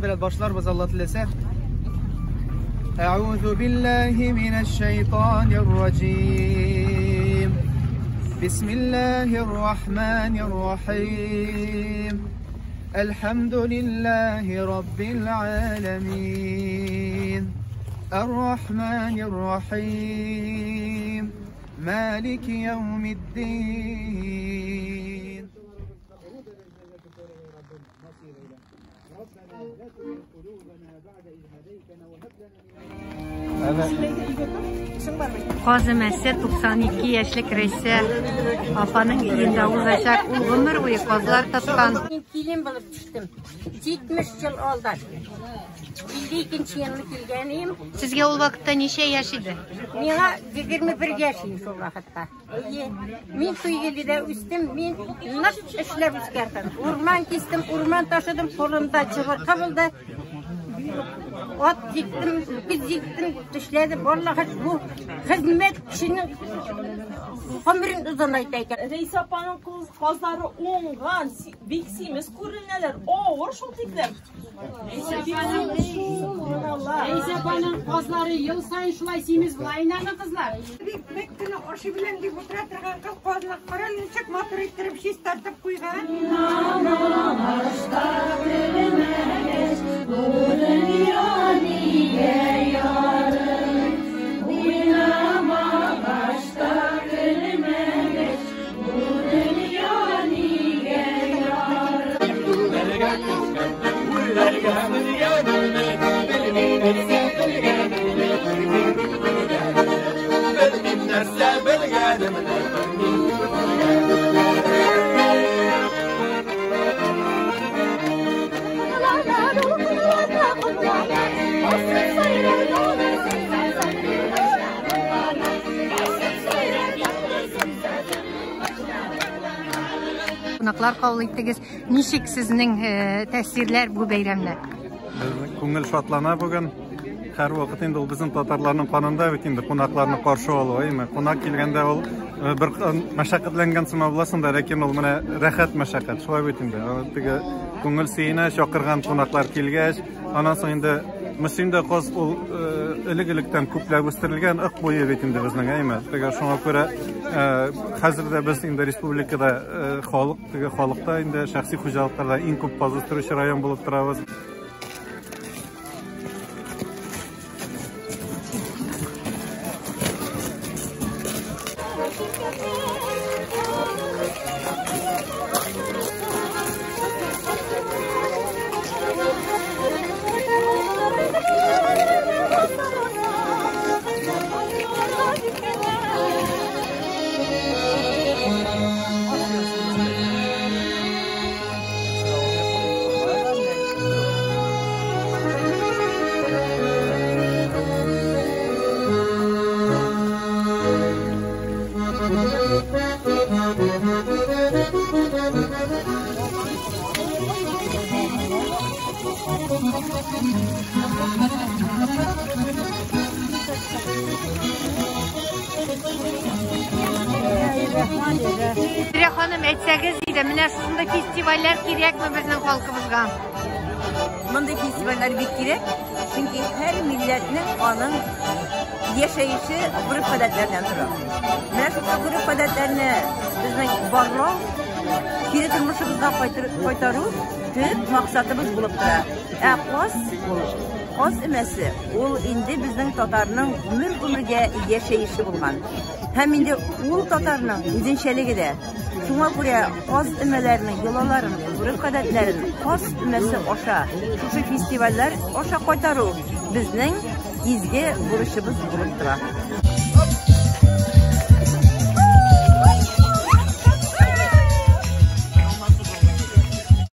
белән башларбыз, Алла теләсә. Әгъузу биллаһи минәш шайтанир раҗим. Бисмиллаһир рахманир рахим. Әлхәмдүлиллаһи раббил аламин. Ар-рахманир рахим. Малики яумиддин. Каз өмәсе 92 яшьлек Рәйсә апаның өендә узачак. Ул гомер буе казлар тоткан. Мин килен булып төштем. 70 ел алдан. 52 елны килгән идем. Сезгә ул вакытта ничә яшь иде? Миңа 21 яшь иде шул вакытта. Әйе. Мин Туйгелидә үстем, мин нык эшләп үскән. Урман кистем, урман ташыдым, кулымда чыбыркы булды. Ат җиктем, үгез җиктем, эшләдем. Валлаһи, бу хезмәт кешенең гомерен озынайта икән. Рәйсә апаның казлары уңган, бик симез күренәләр. Авыр шул тиклем. Рәйсә апаның казлары ел саен шулай симез була инде аның кызлар. Икмәк кенә ашы белән дип утыра торган кыз казлык кара ничек матур иттереп чистартып куйган. Кунаклар кабул иттегез. Ничек сезнең тәэсирләр бу бәйрәмнән? Безнең күңел шатлана бүген. Һәрвакыт инде ул безнең татарларның канында бит инде кунакларны каршы алу, әйме? Кунак килгәндә ул бер мәшәкатьләнгән сыман буласың да, ләкин ул менә рәхәт мәшәкать, шулай бит инде. Теге күңел сөенә, чакырган кунаклар килгәч, аннан соң инде Мөслимдә каз ул элек-электән күпләп үстерелгән, ык буе бит инде безнең, әйме? Теге шуңа күрә хәзер дә без инде республикада халык, теге халыкта инде шәхси хуҗалыкларда иң күп каз үстерүче район булып торабыз. Зирә ханым, әйтсәгез иде, менә шушындый фестивальләр кирәкме безнең халкыбызга? Мондый фестивальләр бик кирәк, чөнки һәр милләтнең аның яшәеше гореф-гадәтләрдән тора. Менә шушы гореф-гадәтләрне безнең барлау, кире тормышыбызга кайтару төп максатыбыз булып тора. Ә каз ул, каз өмәсе, ул инде безнең татарның гомер-гомергә яшәеше булган. Һәм инде ул татарның үзенчәлеге дә. Шуңа күрә каз өмәләренең йолаларын, гореф-гадәтләрен каз өмәсе аша, шушы фестивальләр аша кайтару безнең изге бурычыбыз булып тора.